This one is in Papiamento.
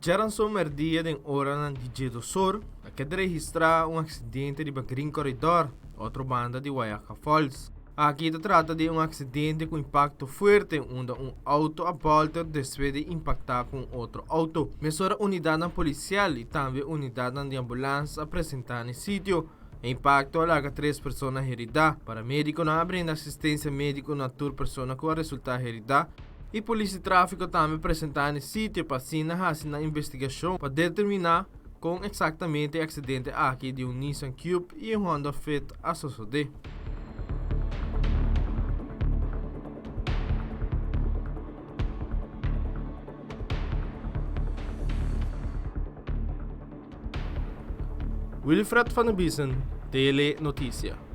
Djaranson merdia den oranan di djedosor a keda registrá un aksidente riba Green Corridor, otro banda di Wayaca Falls. Aki ta trata di un aksidente ku impakto fuerte unda un outo a bòlter despues di impaktá ku un otro outo. Mesora unidatnan polisial i tambe unidatnan di ambulans a presentá na e sitio. E impakto a laga tres persona heridá. Paramedikonan a brinda asistensia médiko na tur persona ku a resultá heridá i polis di tráfiko tambe presentá na e sitio pa asina hasi nan investigashon pa determiná kon eksaktamente e aksidente aki di un Nissan Cube i un Honda Fit a sosodé. Wilfred van der Biesen, Tele Noticia.